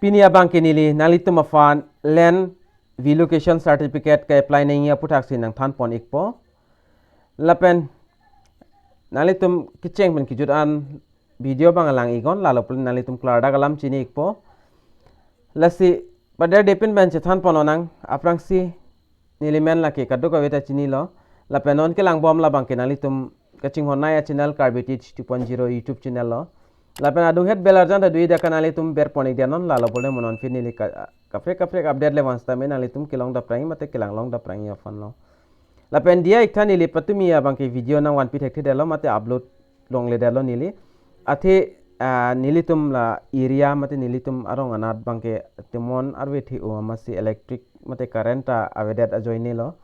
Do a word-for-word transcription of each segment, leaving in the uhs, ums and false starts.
Pini abangke neli nanglitum aphan land relocation certificate ke-apply nangji aputhaksi nangthanpon ikpo. Lapen nanglitum kecheng pen kejut an video abang lang iknon, lalo pulote nanglitum klardak alam chini ikpo. Lasi paderdepin pen chethanpon lonang, aphrangsi neli men lake kadokave ta chinilo. Lapen non kelangbom labangke nanglitum kachinghon nai a-channel Karbi Teach two point zero YouTube channel lo. Lapen adunghet bell arjan ta do-i, dak ke nanglitum berpon iknon, lalo pulote mo non aphi neli ka-, kaprek kaprek update le van sitame nanglitum kelong daprang mate kelang long daprang aphan lo. Lapen diya iktha, neli patumi abangke video nangvanpi thekthedetlo mate upload longledetlo neli. Athe, ah, nelitum la area mate nelitum arong anat abangke temon arve the-o, amatsi electric mate current ta avedet ajoine lo.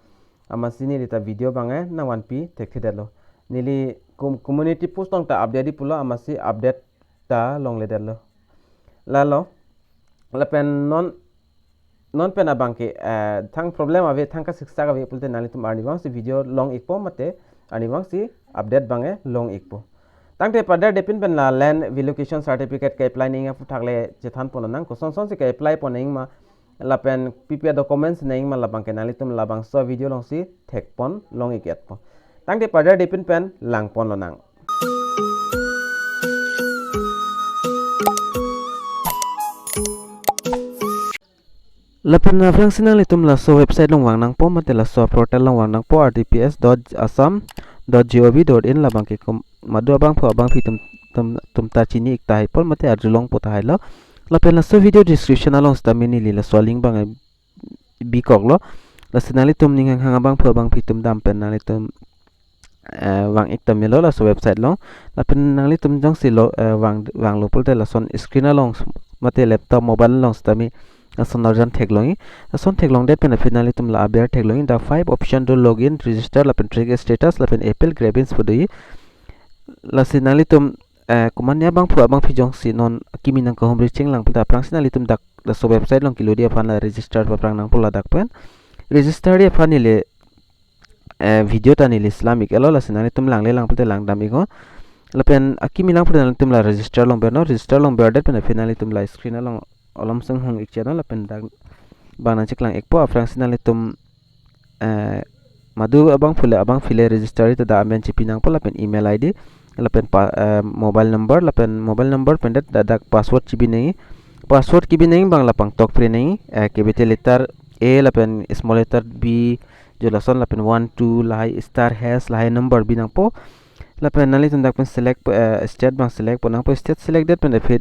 Amatsi neli ta video abang nangvanpi thekthedetlo. Neli com-, community post along ta update-ji pulo, amatsi update ta longledetlo. Lalo, lapen non, non pen abangke, eh, thang problem ave, thang kasiksak ave pulote nanglitum arnivangsi video long ikpo mate arnivangsi update abang long ikpo. Tangte paderdepin pen la land relocation certificate ke-apply nangji aputhak le chethanpon lonang, kosonsonsi ke-apply pon nangji ma, lapen pi pi a-documents nangji ma, labangke nanglitum labangso video alongsi thekpon long ik-etpo. Tangte paderdepin pen langpon lonang. Lapen aphrangsi nanglitum laso website along vang nangpo mate laso portal along vang nangpo, R T P S dot assam dot gov dot in, labangke kum-, madu abangphu abangphi atum, atum, atum ta chini ik tahai pon mate arjulongpo tahai lo. Lapen laso video description along sitame neli laso link abang bikoklo. Lasi nanglitum ning hanghang abangphu abangphi atum dam pen nanglitum, eh, vang ik tame lo laso website along. Lapen nanglitum jongsi lo, eh, vang, vanglo pulote lason screen along mate laptop mobile along sitame lason arjan theklongji. Lason theklongdet pen aphi nanglitum la aber theklongji. The five option to login, register, lapen track status, lapen appeal grievance pu do-i. Lasi nanglitum, eh, komatne abangphu abangphi jongsi non akimi nangkahumri chenglang pulote aphrangsi nanglitum dak laso website along kelodi aphan la register paprang nangpo ladak pen. Register-ji aphan neli, eh, video ta neli selam ik-etlo, lasi nanglitum langlelang pulote langdam iknon. Lapen akimi lang pulote nanglitum la register along bernon, register along berdet pen aphi nanglitum la screen along olom seng hong ik cheno, lapen dak abang nangcheklang ikpo, aphrangsi nanglitum, eh, madu abangphu le abangphi le register-ji ta dak amen chipi nangpo, lapen email I D, lapen pa-, eh, mobile number, lapen mobile number pen det dak, dak password chibi nangji. Password kebi nangji abang la pangtok pre nangji, eh, capital letter A lapen small letter B, jo lason, lapen one two lahai star hash lahai number bi nangpo. Lapen nanglitum dak pen select po, eh, state abang select pon nangpo, state select det pen aphi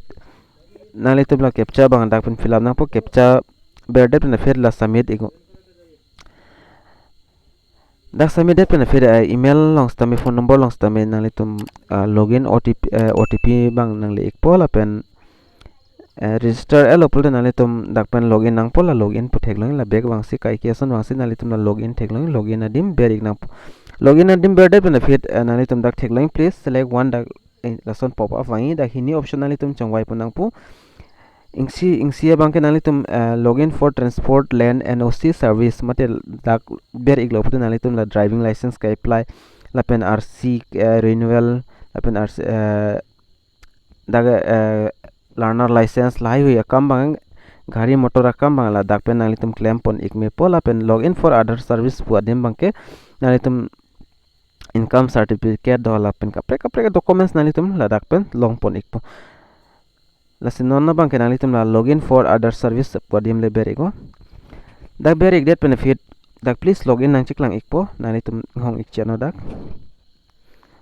nanglitum la captcha abang dak pen fill up nangpo, captcha berdet pen aphi la submit iknon. Dak submit det pen aphi, eh, email along sitame phone number along sitame nanglitum, ah, login O T P, eh, O T P abang nangle ikpo lapen, eh, register-etlo pulote nanglitum dak pen login nangpo, la login pu theklongji, la back vangsi kaike ason vangsi nanglitum la login theklongji, login adim ber ik nangpo. Login adim berdet pen aphi, eh, nanglitum dak theklongji, please select one, dak, eh, lason pop up vangji, dak hini option nanglitum chongvai pon nangpo. Ingsi, ingsi abangke nanglitum, eh, login for transport land N O C service mate dak ber iklo pulote nanglitum la driving license ke-apply, lapen R C, eh, renewal, lapen R C, eh, dak, eh, learner license lahaihui akam abang, gari motor akam abang ladak pen nanglitum klem pon ik mepo, lapen login for other service pu adim abangke nanglitum income certificate do lapen kaprek kaprek documents nanglitum ladak pen long pon ikpo. Lasi non abangke nanglitum la login for other service pu adim le ber iknon. Dak ber ikdet pen aphi dak please login nangcheklang ikpo, nanglitum hong ik cheno dak.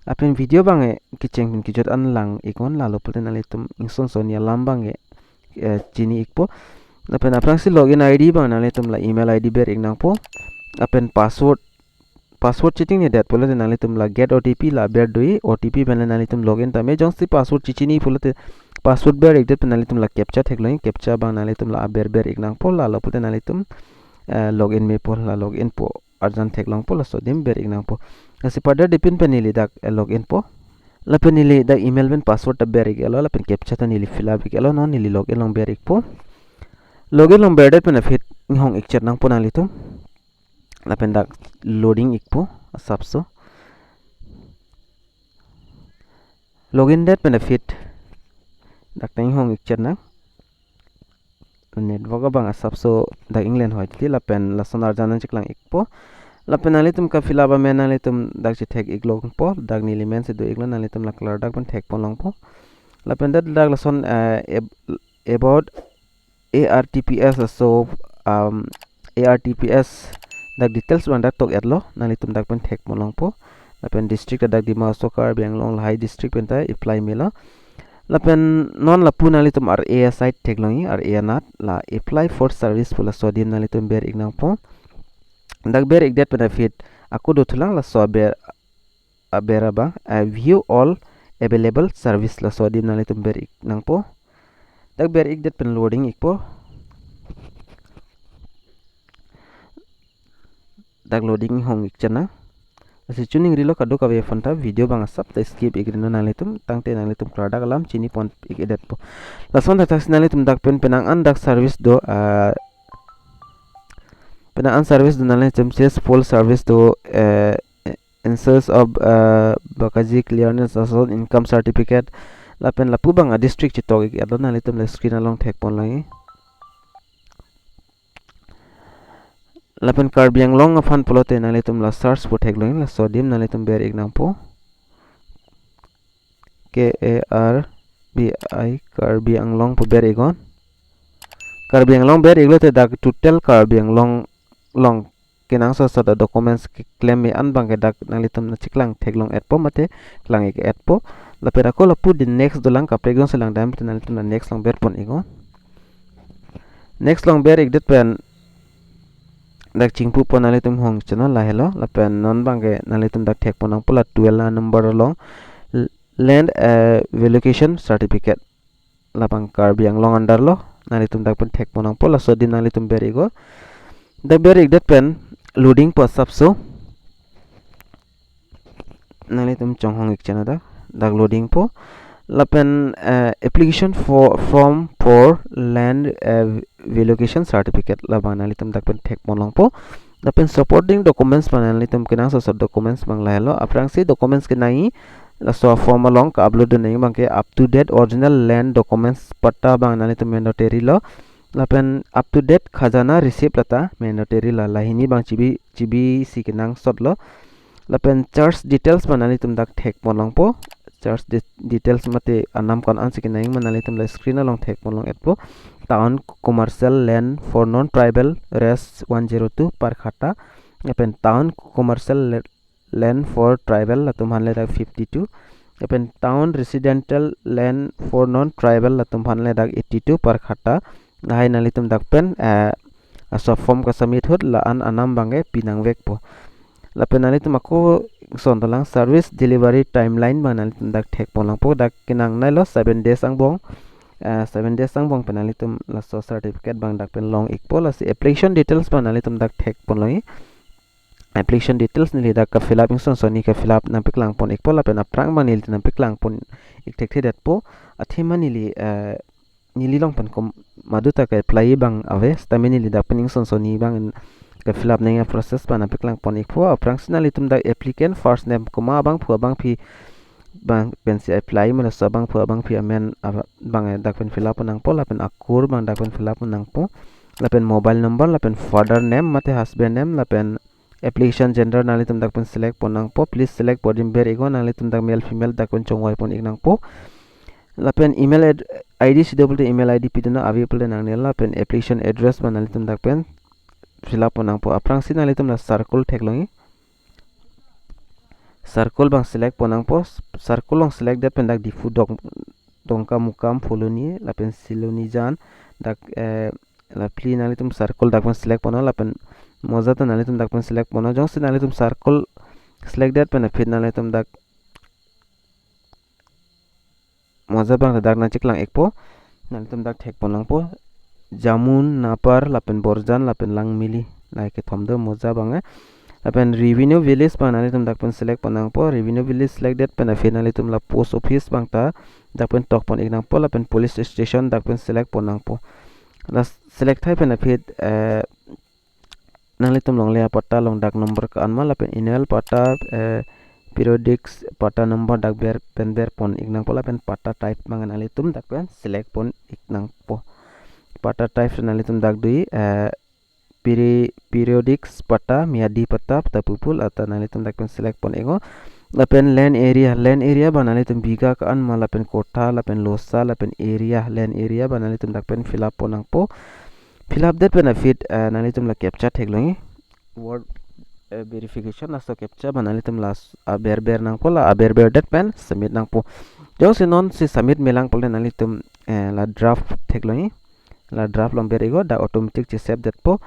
Lapen video abang, eh, kecheng pen kejut an lang iknon, lalo pulote nanglitum ingson son alam abang, eh, eh, chini ikpo. Lapen aphrangsi login I D abang nanglitum la email I D ber ik nangpo. Lapen password, password chechinine det pulote nanglitum la get O T P la ber do-i, O T P pen le nanglitum login tame, jongsi password chechini pulote password ber ikdet pen nanglitum la captcha theklongji, captcha abang nanglitum la aber ber ik nangpo, lalo pulote nanglitum, eh, login mepo, la login pu arjan theklongpo, laso adim ber ik nangpo. Lasi paderdepin pen neli dak, eh, login po. Lapen neli dak email pen password ta ber ik-etlo, lapen captcha ta neli fill up ik-etlo, non neli login along ber ikpo. Login along berdet pen aphi hong ik chet nangpo nanglitum. Lapen dak loading ikpo asapso. Login det pen aphi dak ta inghong ik chet nang. network abang asapso dak inglen hoi titi, lapen lason arjan nangcheklang ikpo. Lapen nanglitum ka fill up amen nanglitum dak chethek iklongpo, dak neli men si do iklo, nanglitum la color dak pen thekpon longpo. Lapen dak dak lason, eh, ab-, about A R T P S, laso, um, A R T P S dak details abang dak tok-etlo, nanglitum dak pen thekpon longpo. Lapen district dak Dima Hasao, Karbi Anglong, lahai district pen ta apply melo. Lapen non lapu nanglitum R A aside theklongji, R A anat, la apply for service pu laso adim nanglitum ber ik nangpo. Dak ber ikdet pen aphi ako dothulang, laso aber, aber abang, eh, view all available service, laso adim nanglitum ber ik nangpo. Dak ber ikdet pen loading ikpo. Dak loading hong ik chana. Lasi chuning rilo kadokave aphanta, video abang asap ta skip ikri non nanglitum, tangte nanglitum klardak alam chinipon ik-edetpo. Lason thakthaksi nanglitum dak pen penang an dak service do, ah, penang an service do nanglitum, says full service do, eh, insurance of, eh, Bakaji clearance, lason income certificate, lapen lapu abang a district chetok ik-etlo, nanglitum la screen along thekpon longji. Lapen Karbi Anglong aphan pulote nanglitum la search pu theklongji, laso adim nanglitum ber ik nangpo. K A R B I, Karbi Anglong pu ber iknon. Karbi Anglong ber iklote dak total Karbi Anglong along kenangsot sot a documents keklem me an abangke dak nanglitum nangcheklang theklong-etpo mate klang ik-etpo. Lapen ako lapu di next dolang, kaprek jongsi langdam te nanglitum la next along berpon iknon. Next along ber ikdet pen dak chingpupon, nanglitum hong chana lahelo, lapen non abangke nanglitum dak thekpon nangpo la twelve a number along, l-, land, eh, valuation certificate, labang Karbi Anglong under lo, nanglitum dak pen thekpon nangpo, laso adim nanglitum ber iknon. Dak ber ikdet pen loading po asapso. Nanglitum chonghong ik chana dak, dak loading po. Lapen, eh, application for, form for land, eh, valuation certificate, labang nanglitum dak pen thekpon longpo. Lapen supporting documents abang nanglitum kenangsot sot documents abang lahelo. Aphrangsi documents kenangji, laso form along ka-upload do nangji abangke up to date original land documents, patta abang nanglitum mandatory lo. Lapen up to date khajana receipt lata mandatory lo, lahini abang chibi, chibisi kenangsot lo. Lapen charge details abang nanglitum dak thekpon longpo. Charge de-, details mate anam ko-an ansi kenangji ma nanglitum la screen along thekpon long-etpo. Town commercial land for non-tribal, res one zero two per khatta. Lapen town commercial le-, land for tribal, latum aphan le dak fifty-two. Lapen town residential land for non-tribal, latum aphan le dak eighty-two per khatta. Lahai nanglitum dak pen, eh, laso form ka-submit ahut la-an anam abangke pinangvekpo. Lapen nanglitum ako son dolang, service delivery timeline abang nanglitum dak thekpon longpo, dak kenangnei lo seven days angbong. Eh, seven days angbong pen nanglitum laso certificate abang dak pen long ikpo. Lasi application details abang nanglitum dak thekpon longji. Application details neli dak ka-fill up, ingson sonni ka-fill up nangpaklangpon ikpo, lapen aphrang abang neli nangpaklangpon ik thekthedetpo. Athema neli, eh, neli along pen komaduta ka-apply abang ave, sitame neli dak pen ingson sonni abang ka-fill up nangji a-process abang nangpaklangpon ikpo. Aphrangsi nanglitum dak applicant first name komat abangphu abangpi abang pensi apply ma, laso abangphu abangpi amen aba-, abang dak pen fill up nangpo, lapen akur abang dak pen fill up nangpo, lapen mobile number, lapen father name mate husband name, lapen application gender nanglitum dak pen select pon nangpo. Please select pu adim ber iknon, nanglitum dak male female dak pen chongvaipon ik nangpo. Lapen email ad-, I D si do pulote email I D pidunnon, ave pulote nangne, lapen application address abang nanglitum dak pen fill up pon nangpo. Aphrangsi nanglitum la circle theklongji. Circle abang select pon nangpo. Circle along select det pen dak Diphu Dong-, Dongkamukam, Phuloni lapen Silonijan, dak, eh, la phli nanglitum circle dak pen select ponnon, lapen moza ta nanglitum dak pen select ponnon. Jongsi nanglitum circle select det pen aphi nanglitum dak moza abang ta dak nangcheklang ikpo. Nanglitum dak thekpon longpo, Jamun, Napar, lapen Borjan, lapen Langmili, lahai kethom do moza abang, eh. Lapen revenue village abang nanglitum dak pen select pon nangpo. Revenue village select det pen aphi nanglitum la post office abang ta dak pen tokpon ik nangpo, lapen police station dak pen select pon nangpo. La select thai pen aphi, eh, nanglitum longle apatta along dak number ko-an ma, lapen annual patta, eh, periodic patta number dak ber pen berpon ik nangpo, lapen patta type abang nanglitum dak pen select pon ik nangpo. patta types nanglitum dak dui, eh, peri-, periodic patta, miyadi patta, ta pupu la ta nanglitum dak pen select pon iknon. Lapen land area, land area abang nanglitum bigha ko-an ma lapen kotha lapen losa lapen area, land area abang nanglitum dak pen fill up pon nangpo. Fill up det pen aphi, eh, nanglitum la captcha theklongji. Word, eh, verification laso captcha abang nanglitum la s-, aber ber nangpo, la aber ber det pen submit nangpo. Jongsi non si submit melang pulote nanglitum, eh, la draft theklongji. La draft along ber iknon, dak automatic che save detpo.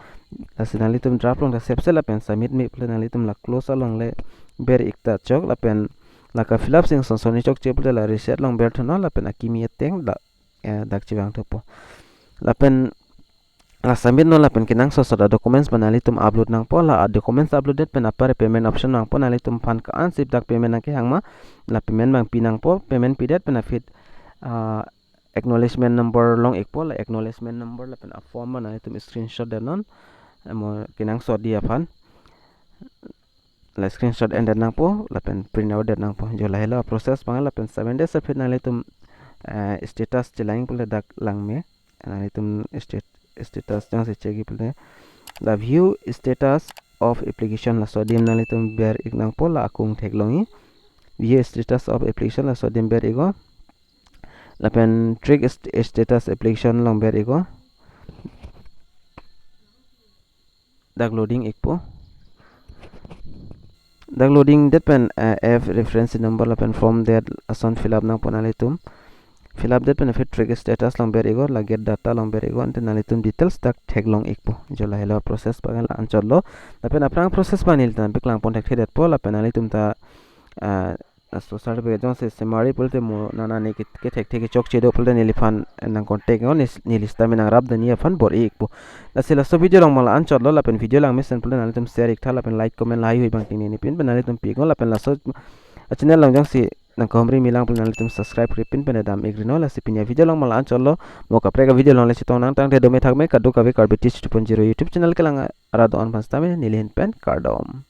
Lasi nanglitum draft along ta save se lapen submit me pulote nanglitum la close along le ber ik ta chok lapen la ka fill up si ingson sonni chokche pulote la reset along berthunon lapen akimi ateng dak, eh, dak chevang thupo. Lapen la submit non lapen kenangsot asor a-documents abang nanglitum upload nangpo, la a-documents upload det pen apar payment option vangpo, nanglitum aphan ko-an si dak payment nangkehang ma, la payment abang pi nangpo, payment pidet pen aphi, ah, acknowledgement number long ikpo, la acknowledgement number lapen a-form abang nanglitum screenshot detnon, mo kenangsot di aphan. La screenshot endet nangpo, lapen print out det nangpo. Jo lahelo process abang lapen seven days aphi nanglitum, eh, status chelang pulote dak langme. Nanglitum stat-, status jongsi check pulote la view status of application laso adim nanglitum ber ik nangpo, la akung theklongji. View status of application laso adim ber iknon. Lapen track st-, status application along ber iknon. Dak loading ikpo. Dak loading det pen, eh, F reference number lapen form det ason fill up nangpo nanglitum. Fill up det pen aphi track status along ber iknon, la get data along ber iknon, ante nanglitum details dak theklong ikpo. Jo lahelo process abang la anchotlo. Lapen aphrang process abang nelitum paklangpon thekthedetpo, lapen nanglitum ta, ah, laso certificate jongsi semari pulote mo nana ne ke, kethekthe kechokche do pulote neliphan, eh, nang contact iknon, neli sitame nangrap dunji aphan bor-i ikpo. Lasi laso video along ma la anchotlo, lapen video langmesen pulote nanglitum share iktha lapen like comment lahaihui abang tingneni pin pen nanglitum pi iknon, lapen laso a-channel along jongsi nangkehumri melang pulote nanglitum subscribe kri pin pen dam ikrinon. Lasi pini a-video along ma la anchotlo, mo kaprek a-video along le chetong nangtangte dome thakme, kadokave Karbi Teach two point zero YouTube channel kelang arat do-an aphan sitame neli ahin pen kardom.